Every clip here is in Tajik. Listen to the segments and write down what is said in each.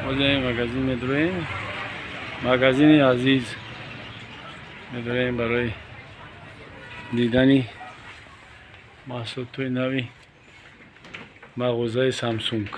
Ҳозир магазин медроем, магазини Азиз медроем барои дидани маҳсулотҳои нави мағозаи Самсунг.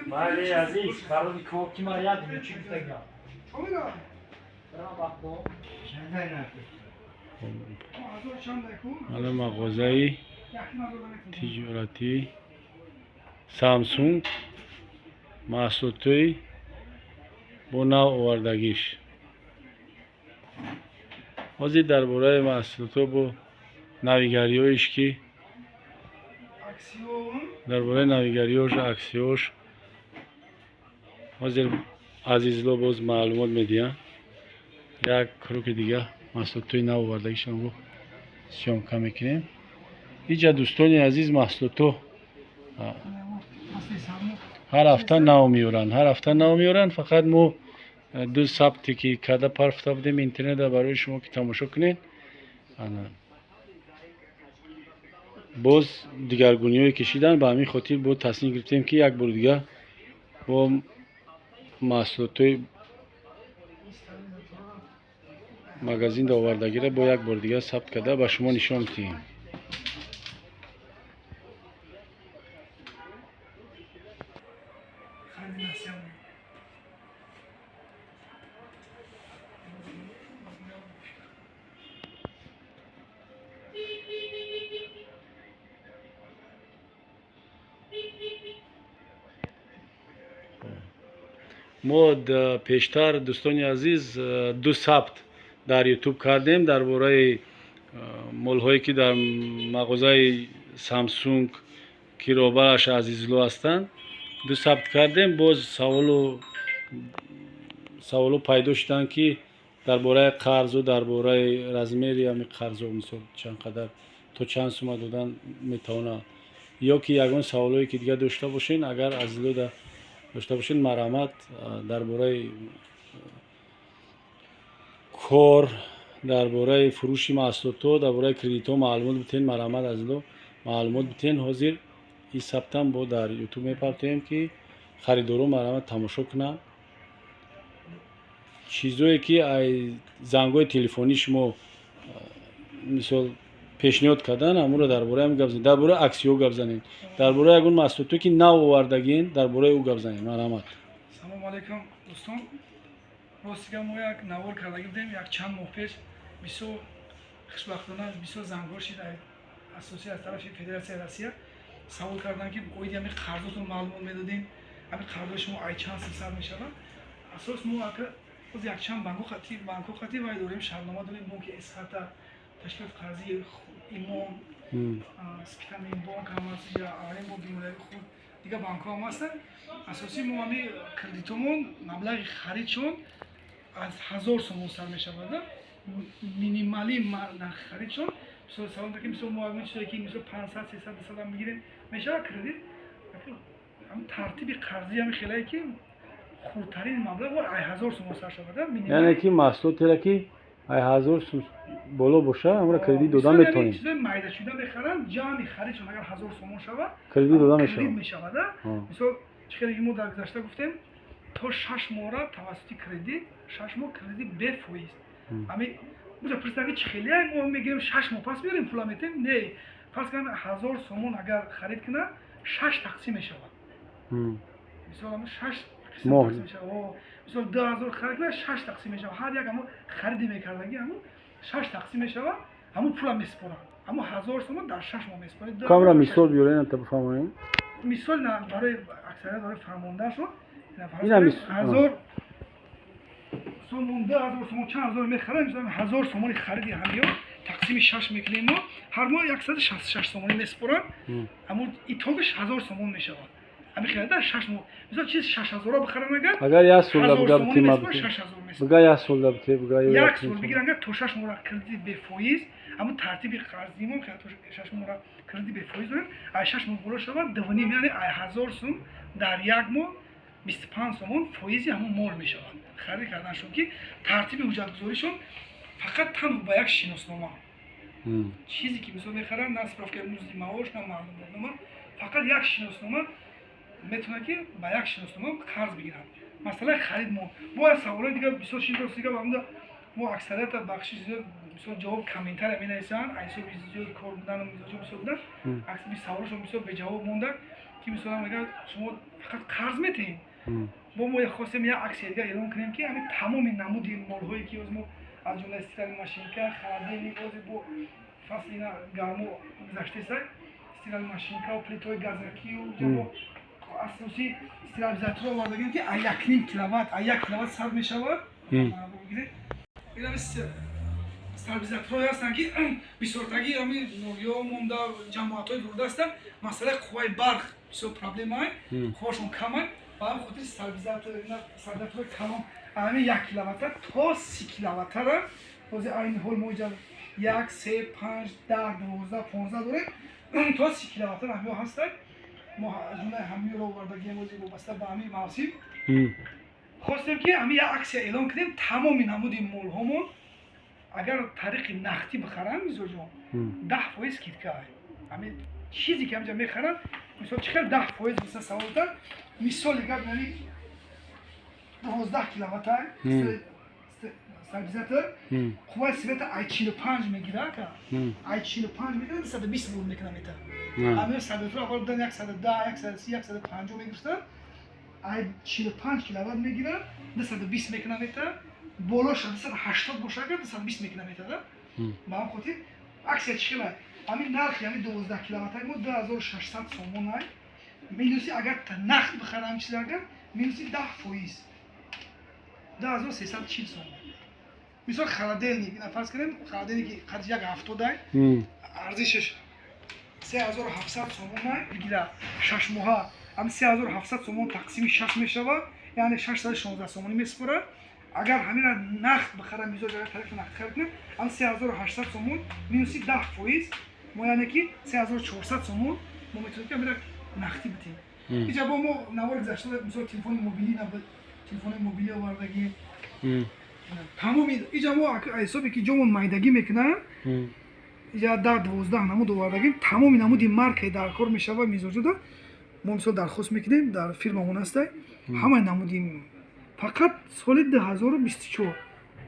Бале, Азиз, барои ки мара яд чӣ гуфтагиам? Ана мағозаи тиҷоратии Самсунг, маҳсулотҳои бо нав овардагиш. Ҳозир дар бораи маҳсулотҳо бо навигариҳоиш, ки дар бораи навигариҳош, аксиҳош ҳозир Азизло боз маълумот медиҳам. Як круки дига маҳсулотҳои нав овардагишонро съёмка мекунем. Иҷа, дӯстони азиз, маҳсулотҳо ҳар ҳафта нав меоранд, ҳар ҳафта нав меоранд. Фақат мо ду сабте ки карда парфта будем интернета барои шумо ки тамошо кунед, боз дигаргуниҳое кашидан. Ба ҳамин хотир бо тасмим гирифтем, ки як бори дига бо маҳсулотҳои магазин овардагиро бо як бори дига сабт карда ба шумо нишон диҳем. Мо пештар, дӯстони азиз, ду сабт дар Ютуб кардем дар бораи молҳое, ки дар мағозаи Самсунг, ки роҳбараш Азизло ҳастанд, ду сабт кардем. Боз саволу пайдо шуданд, ки дар бораи қарзу дар бораи размери ҳами қарзо, мисол, чанд қадар, то чанд сума додан метавонад, ё ки ягон саволое ки дига дошта бошен, агар Азизлода дошта бошед, марҳамат, дар бораи кор, дар бораи фурӯши маҳсулотҳо, дар бораи кредитҳо маълумот битен. Марҳамат, Азизло, маълумот битен. Ҳозир ин сабтам бо дар Ютуб мепартоем, ки харидоро марҳамат тамошо кунанд. Чизое ки ай зангҳои телефонӣ шумо, мисол, пешниҳод кардан, ҳамонро дар бораи ҳам гап занед, дар бораи аксиҳо гап занед, дар бораи ягон маҳсулотҳое ки нав овардагин, дар бораи ӯ гап занед. Марҳамат. Салому алайкум, дӯстон. Ростига, мо як навор кардаги будем як чанд моҳ пеш. Бисёр хушбахтона бисёр зангҳо шид, асосӣ аз тарафи Федератсияи Россия. Савол карданд, ки оиди ҳами қарзотон маълумот медодем, ҳами қарзои шумо ай чанд сум сар мешавад. Асос мо боз якчанд банкҳо хати вай дорем, шартнома дорем: бонки Эсхата, ташкилоти қарзии Имон, Спитамен бонк ҳам аст, аввалин бонки молиявии худ, дигар банкҳо ҳам ҳастанд. Асосӣ мо ҳами кредитомон маблағи харидшон аз 1000 сомон сар мешавад, минималӣ нархи харидшон. Мисол, савол ки, мисол, мо ҳамин чизе ки, мисол, 500, 300, 200 мегирем, мешавад кредит? Тартиби қарзӣ ҳами хелае, ки хурдтарин маблағ ай 1000 сомон сар шавад. Яъне ки маҳсулотеро ки ай 1000 сум боло боша, ҳамро кредит дода метавонем? Чизои майдашуда мехаранд, ҷамъи харидшон агар 1000 сомон шавад, кредит дода кредит мешавад. Мисол, чӣ хеле ки мо дар гузашта гуфтем, то 6 моҳра тавассути кредит, 6 моҳ кредит бефоиз. Ами буҷа пурсидам, ки чӣ хеле мо мегирем, 6 моҳ пас меорем, пула метем? Не, фарз кунем, 1000 сомон агар харид кунад, шаш тақсим мешавад. Мисол, шаш моҳ. Мисол, 2000 харид кунад, шаш тақсим мешавад. Ҳар як ҳамо хариди мекардаги ҳамо шаш тақсим мешавад, ҳамо пула месупорад, ҳамо 1000 сомон дар 6 моҳ месупорад. Камра мисол биёрен, та бифаҳмонем. Мисол барои аксарият, барои фаҳмонданшон. Ина 1000 сомон, 2000 сомон, чанд ҳазор мехарад. Мисол, 1000 сомони хариди ҳамиё тақсими шаш мекунем, мо ҳар моҳ 166 сомонӣ месупорад, ҳамо итогаш 1000 сомон мешавад. Ами хелда 6 моҳ. Мисол чиз 6000 бихарам агар. Агар як сол да буга битима. Буга як сол да бите, буга як сол бигирам агар то 6 моҳ кредит бефоиз, ҳамон тартиби қарзи мо то 6 моҳ кредит бефоиз дорем. Ай 6 моҳ боло шавад 2.5, яъне ай 1000 сум дар як моҳ 25 сомон фоизи ҳамон мол мешавад. Харид карданшон ки тартиби ҳуҷҷатгузоришон фақат танҳо ба як шиноснома. Чизе ки мисол мехаранд, на справкаи музди маош, на маълумотнома, фақат як шиноснома метавонад ки ба як шиноснома қарз бигиранд. Масъалаи харид мо бояд саволои дигар бисёр шинос дигар ва мо аксарията бахши зиёд мисол ҷавоб комментария менависанд, ҳисоби зиёд кор будан, мизоҷо бисёр будан, аксари саволошон бисёр беҷавоб монда ки мисол мегӯяд шумо фақат қарз метиҳед. Бо мо хостем як аксия дигар эълон кунем ки ҳамин тамоми намуди молҳое ки мо аз ҷумла стиральная машинка, холодильник, ҳозир бо фасли гармо гузаштеса стиральная машинка, плитаҳои газакию бо асосӣ стабилизаторҳо овардагем ки аз 1.5 киловатт, аз 1 киловатт сар мешавад. Стабилизаторҳое ҳастанд ки бисёртагии ҳамин ноҳияҳо монда, ҷамоатҳои дурдастанд, масъалаи қувваи барқ бисёр проблемае, қуввашон камай. Ба ҳамин хотир стабилизаторҳои калон ҳамин 1 киловатта то 30 киловаттара ҳозир айни ҳол мо инҷа 1, 3, 5, 10, 12, 15 дорем, то 30 киловаттара ҳамиҳо ҳастанд. Мо аз ҷумлаи ҳамиҳоро овардагием ҳозир вобаста ба ҳамин мавсим. Хостем ки ҳамин як аксия эълон кунем, тамоми намуди молҳомон агар тариқи нақдӣ бихаранд мизоҷон 10% скидка. Ҳамин чизе ки ҳаминҷа мехаранд, мисол чӣ хел 10% мисол савол доданд, мисоли гап яъне 12 киловатта стабилизатор қувваи света ай 45 мегирад, ай 45 мегирад, 120 вольт мекунад мета. Ҳамин стабилизатор аввал будан 110, 130, 150 мегирифтанд, ай 45 киловатт мегирад, 220 мекунад мета, болоша 280 боша агар 220 мекунад мета. Ба ҳамин хотир аксия чӣ хела? Ҳамин нархи ҳамин 12 киловаттаи мо 2600 сомон ай, минуси агар нақд бихарам чиз агар минуси 10% 2340 сомон. Мисол холодильник, ина фарз кунем холодильники қадри 1.70 ай, арзишаш 3700 сомон ай, бигира 6 моҳа ҳамин 3700 сомон тақсими 6 мешавад, яъне 616 сомонӣ месупорад. Агар ҳамина нақд бихарам мизоҷ агар тариқи нақд харид кунем, ҳамин 3800 сомон минуси 10% мо яъне ки 3400 сомон мо метавонем ки ҳамина нақдӣ битем. Иҷа бо мо навори гузашта мисол телефони мобилӣ набуд, телефони мобилӣ овардагӣ. Тамоми иҷа мо ҳисобе ки ҷомон майдагӣ мекунанд, иҷа 10, 12 намуд овардагим, тамоми намуди маркаи дар кор мешавад мизоҷода. Мо мисол дархост мекунем, дар фирмамон ҳастай ҳамаи намуди, фақат соли 2024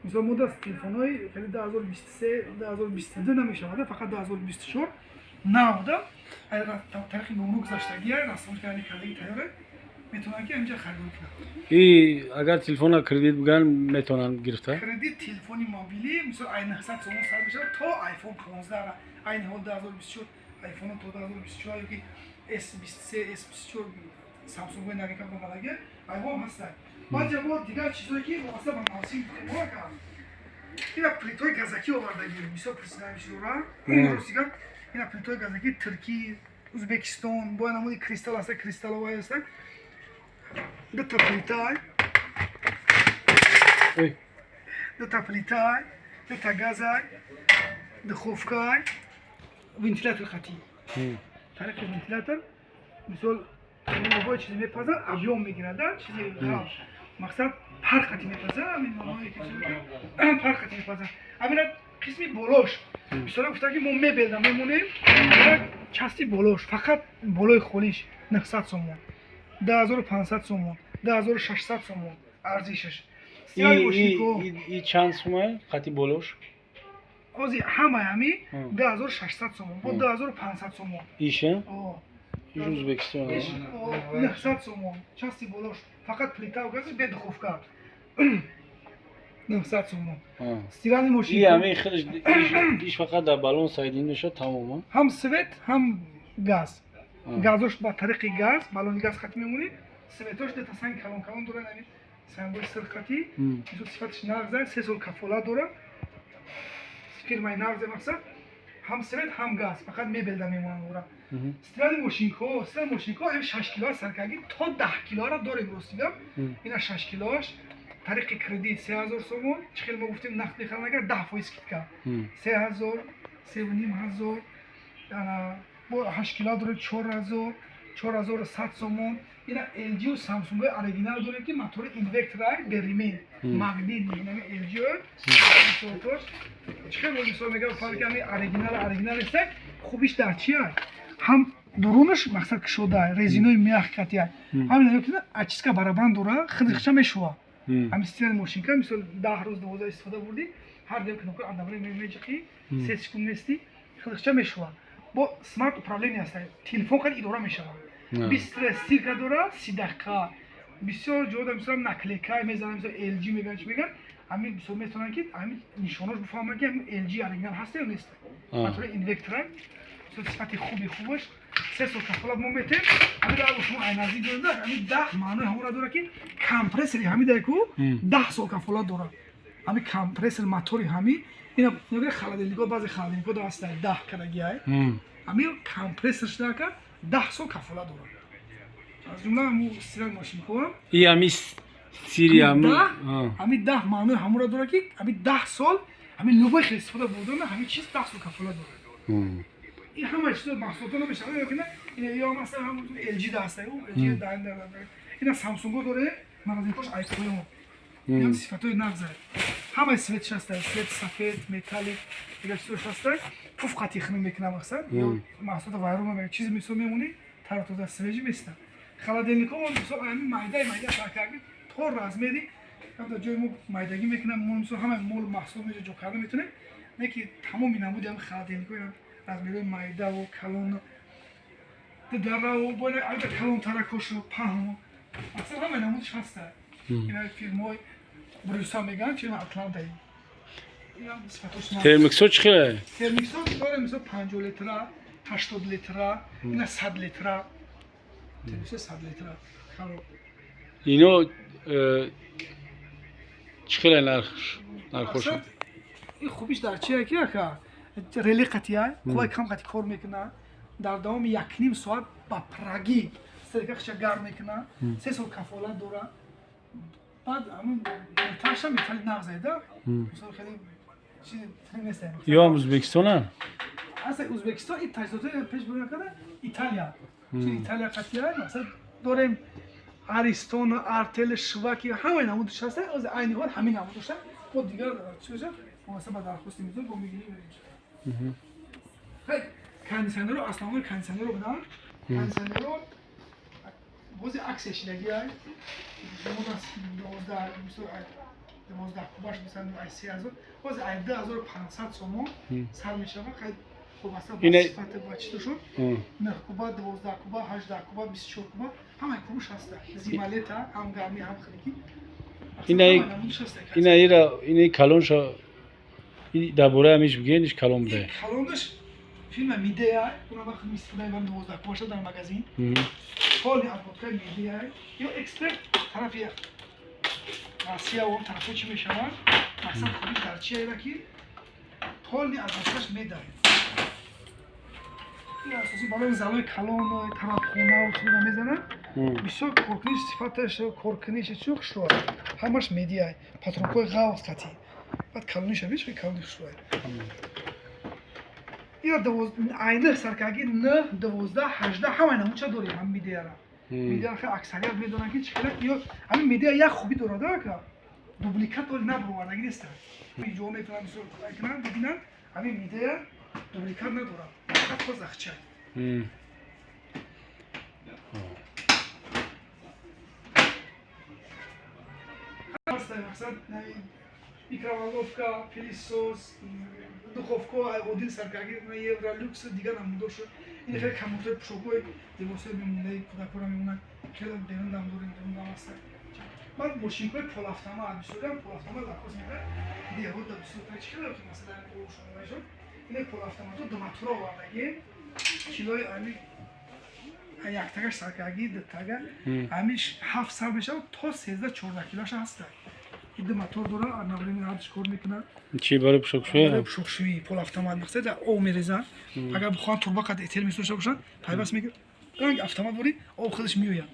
мисол мо даст телефонҳои хеле 2023, 2022 намешавад, фақат 2024 навда тариқи гумрук гузаштагия, расмош кардагӣ тайёра, метавонанд ки ҳаминҷа харидорӣ кунанд. И агар телефона кредит бигиранд метавонанд гирифта? Кредит телефони мобилӣ мисол ай 900 сомон сар мешавад то iPhone 15, айни ҳол 2024 iPhone то 2024 ёки S23, S24 Samsung-ҳои навика омадагӣ iPhone ҳастанд. Баъд мо дигар чизое ки вобаста ба мавсим гуфтем, ина плитои газакӣ овардагӣ, мисол пурсидан бисёра, ростига ина плитои газакӣ Туркӣ, Узбекистон, бо намуди кристалл ҳаста, кристалловай ҳаста, дута плитай, дута плитай, дута газай, духовкай, вентилятор хати. Тариқи вентилятор мисол любой чизе мепазад, объем мегирад, чизи мақсад пар хати мепазад, ҳамин ноное ки пар хати мепазад. Ҳамина қисми болош бисёра гуфтанд ки мо мебелда мемонем, части болош фақат болои холиш 900 сомон, 2500 сомон, 2600 сомон арзишаш. И чанд сумай қати болош? Ҳозир ҳамаи ҳами 2600 сомон бо 2500 сомон. Иша? Иш Узбекистон. 900 сомон части болош, фақат плита газиш бе духовка 900 сомон. Стиральный машина. И ҳамин хелш иш фақат дар баллон сайдин мешавад тамом. Ҳам свет, ҳам газ. Газош ба тариқи газ, баллони газ хати мемонӣ, светош дета санги калон калон дорад, ҳамин сангои сирх хати, мисол сифаташ нағза, 3 сол кафолат дорад. Фирмаи нағзе мақсад. Ҳам свет, ҳам газ, фақат мебелда мемонанд ора. Стиральный мошинкаҳо, стиральный мошинкаҳо ҳам 6 килоа саркаги то 10 килоара дорем ростига. Ина 6 килоаш тариқи кредит 3000 сомон, чӣ хел мо гуфтем нақд мехаранд агар 10% скидка. 3000, 3500, бо 8 кило дорем 4000, 4100 сомон. Ина LG ва Samsung оригинал дорем ки мотори инвекторай беримен, магнитный, инами LG мисолтош. Чӣ хел мисол мегам фарқи ҳами оригинал оригинал нест, хубиш дар чия? Ҳам дурунаш мақсад кушода, резинои мягкий, ҳамин очистка барабан дора, хидихча мешува. Ҳами стиральный мошинка мисол 10 рӯз 12 истифода бурдӣ, ҳар дем кнопка одновременно меҷиқӣ, 3 секунд нести, хидихча мешува. Бо смарт управление аст, телефон қад идора мешавад. Быстрая стирка дора, 30 дақиқа. Бисёр ҷода мисол наклейка мезанам, мисол LG мегӯянд, чӣ мегӯянд, ҳамин мисол метавонанд ки ҳамин нишонош бифаҳманд ки ҳамин LG оригинал ҳаст ё нест. Мотори инвектора, мисол сифати хуби хубаш, 3 сол кафолат мо метем. Ҳамин дар шумо ай наздик доред, ҳамин 10 маънои ҳамонро дорад ки компрессори ҳамин даку 10 сол кафолат дорад. Ҳамин компрессор мотори ҳамин ина нигоҳ холодильникҳо, баъзе холодильникҳо дар ҳаст 10 кадагиай. Ҳамин компрессор шудака 10 сол кафолат дорад. Аз ҷумла ҳамун стиральный мошинкаҳо. И ҳами сири ҳами ҳамин 10 маънои ҳамонро дорад ки ҳамин 10 сол ҳамин любой хел истифода бурдан ҳамин чиз 10 сол кафолат дорад. Ин ҳама чизо маҳсулото намешавад, ё ина ё масалан ҳам LG да ҳаст, LG да, ина Samsung дорем, магазинкош айпоён. Ин сифатҳои нағза. Ҳамаи светш ҳаст, свет сафед, металлик, дигар чизош ҳаст. Пуф қатӣ хунук мекунад мақсад, ё маҳсулото вайрон намекунад. Чизе мисол мемонӣ, тару тоза свежий места. Холодильникҳо мо мисол ҳамин майдаи майда сар кардем то размери ҳамта ҷои мо майдагӣ мекунам, мо мисол ҳамаи мол маҳсул меҷо ҷо карда метавонем, не ки тамоми намуди ҳами холодильникҳо размерҳои майдаву калону дараву бола айда калонтаракошу паҳну мақсад ҳамаи намудиш ҳаста. Ина фирмаҳои Брюса мегӯянд, чи Атланта. Инам сифатош нағз. Термиксо чӣ хеле? Термиксо дорем мисол 50 литра, 80 литра, ина 100 литра. Термиксо 100 литра. Калон. Ино чӣ хеле нархошон? Мақсад, ин хубиш дар чие ки ака реле қатия, қувваи кам қати кор мекунад, дар давоми 1,5 соат ба праги стирка хиша гарм мекунад, 3 сол кафолат дорад. Баъд ҳамин металлша металли нағзеда, мисол хеле чизи нест. Ё ҳам Ӯзбекистонанд? Аслан Ӯзбекистон ин таҷҳизотҳои пеш бурда карда Италия. Чи Италия қатия, масалан дорем Аристон, Артел, Шваки, ҳамаи намудиш ҳаста, оз айни ҳол ҳамин намудоша. Бо дигар чизоша вобаста ба дархости мизоҷ бо мегирем. Хай, кондиционерро, основной кондиционерро буданд. Кондиционерро бози акция шидагӣ ай. Шумо 12, мисол 12 кубаш мисал ай 3000, бози ай 2500 сомон сар мешавад, хай вобаста ба сифати ба чизошон. 9 куба, 12 куба, 18 куба, 24 куба, ҳамаи кубуш ҳаста. Зима лето, ҳам гармӣ, ҳам хунукӣ. Ина ира ина калонша дар бораи ҳамиш бигӯед, иш калон буда. Калонаш фирма Мидея, уна вақт истифода мебарам 12 кубаша дар магазин. Полный обмоткаи Мидея. Ё эксперт тарафи Россия он тарафҳо чӣ мешавад? Мақсад хубиш дар чия ки полный обмоткаш медаҳад. Ин асосӣ барои залои калон, тарабхонаву чиза мезанад. Бисёр коркуниш, сифаташ, коркуниш чӣ хушрӯ ҳамаш медиа, патрубкҳои ғафз қатӣ. Баъд калониша биш, калони хушрӯ. Ина айниқ саркаги 9, 12, 18 ҳамаи намудша дорем ҳам Мидеяра. Мидеяра хеле аксарият медонанд ки чӣ хеле ё ҳамин Мидея як хубӣ дорад ака. Дубликат оли набаровардагӣ нестанд. Ҷо метавонанд мисол кунанд, бибинанд, ҳамин Мидея дубликат надорад. Фақат хоз захча. Мақсад микроволновка, пылесос, духовка, одил саркаги, Евролюкс, дигар намудошо. Ин хеле комодҳои пӯшокҳои либосҳои мемонаи кӯдакҳоро мемонанд. Хеле берун дам дорем, берун дам ҳаста. Баъд мошинкҳои полавтомат, бисёриам полавтомат дархост мекунад. Деҳот бисёр чӣ хеле ки масалан ошонашон. Ин полавтоматҳо ду мотора овардагем. Килои ами яктагаш саркаги, дутага, ҳамин 7 сар мешавад то 13, 14 килоша ҳаста. Ду мотор дора, одновременно ҳардуш кор мекунад. Чи, барои пӯшокшӯӣ? Барои пӯшокшӯӣ, полуавтомат, мақсад об мерезад. Агар бихоҳанд турба қад термос дошта бошанд, пайваст мекунад, ранг автомат бори об худаш меояд,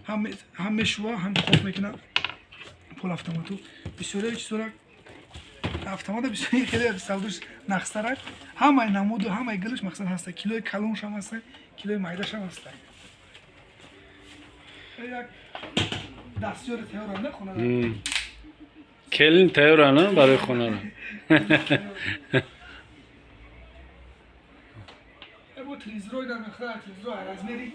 ҳам мешува, ҳам хок мекунад. Полуавтомату бисёре чизора автомата, бисёри хеле савдош нақстарак. Ҳамаи намуду ҳамаи гилаш, мақсад, ҳаста. Килои калоншам ҳаста, килои майдашам ҳаста. Як дастёри тайёранда хонада. Келин тайёрана барои хонара. Бо телевизорҳои дар мехӯрад, телевизор размери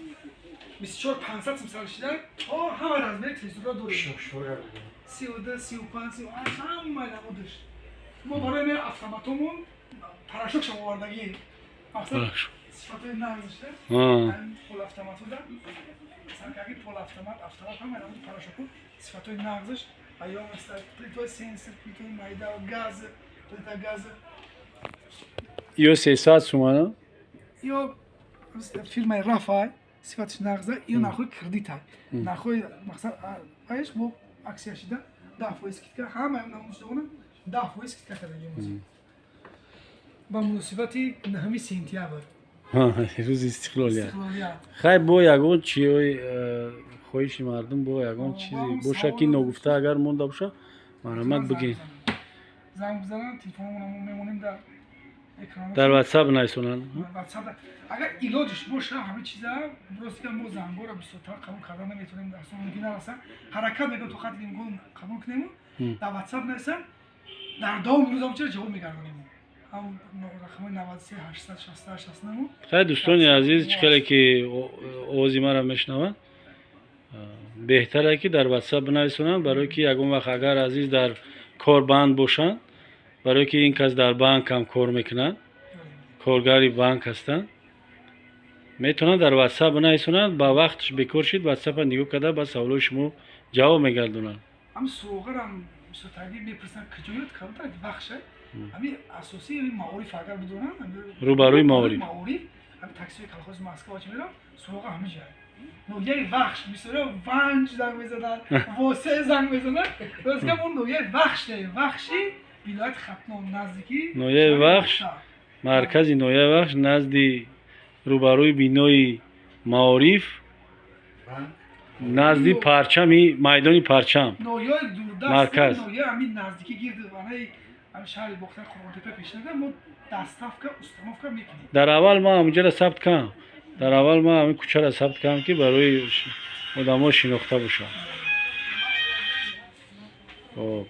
24 500 сум сар шида то ҳама размери телевизорҳо дорем: 32, 35, 38, ҳамаи намудаш. Мо барои ме автоматомон порошокшам овардагӣ, мақсад, сифатҳои нағзашда. Полуавтоматода саркаги полуавтомат, автомат, ҳамаи намуди порошоку сифатҳои нағзаш ва ё масалан плитои сенсор, плитои майда, газ, плита газ. Ё 300 сумана? Ё фирмаи Рафай, сифаташ нағза. Ё нархои кредита, нархои, мақсад, аш бо акция шида 10% скидка, ҳамаи намудшудагона 10% скидка кардагим ба муносибати 9 сентябр. Рӯзи истиқлолият. Хай, бо ягон чиҳои хоҳиши мардум, бо ягон чизе боша, ки ногуфта агар монда боша, марҳамат, бигӯед. Занг бизананд, телефонмона мо мемонем дар экран. Дар Ватсап нависонанд. Ватсап агар илоҷиш боша, ҳама чиза. Рости, мо зангора бисёртар қабул карда наметавонем, дастон мумкин нараса. Ҳаракат мекунем, то хатри имкон қабул кунему. Дар Ватсап нависанд, дар давоми рӯз ҳам чиро ҷавоб мегардонем, ҳам рақамҳои 93 868 69. Хай, дӯстони азиз, чӣ хеле ки овози маро мешунаванд, беҳтаре ки дар Ватсап бинависонанд, барое ки ягон вақт агар азиз дар кор банд бошанд, барое ки ин кас дар банк ҳам кор мекунанд, коргари банк ҳастанд, метавонанд дар Ватсап бинависонанд. Ба вақтш бекор шид, Ватсапа нигоҳ карда, ба саволҳои шумо ҷавоб мегардонанд. Ҳам суроғарам бисёртарги мепурсанд, куҷоёт, кабутар Вахша. Ҳами асосии маориф агар бидонанд. Рӯбарӯи маориф. Маориф, ҳами таксиҳои колхози Москва чӣ мерам, суроға ҳами ҷай, ноҳияи Вахш. Бисёра Ванҷ занг мезананд, Восе занг мезананд. Ростга, мо ноҳияи Вахш дорем, Вахши вилояти Хатлон, наздикӣ. Ноҳияи Вахш, маркази ноҳияи Вахш, назди рӯбарӯи бинои маориф, назди парчами, майдони парчам. Ноҳияи дурдаст. Марказ. Ноҳияи ҳамин наздикӣ, гирди ванаи ҳамин шаҳри Бохтар, Қурғонтепа пешнада мо доставка, установка мекунем. Дар аввал ман ҳаминҷаро сабт кардам, дар аввал ман ҳамин кӯчаро сабт кардам, ки барои одамо шинохта бошанд. Хоб.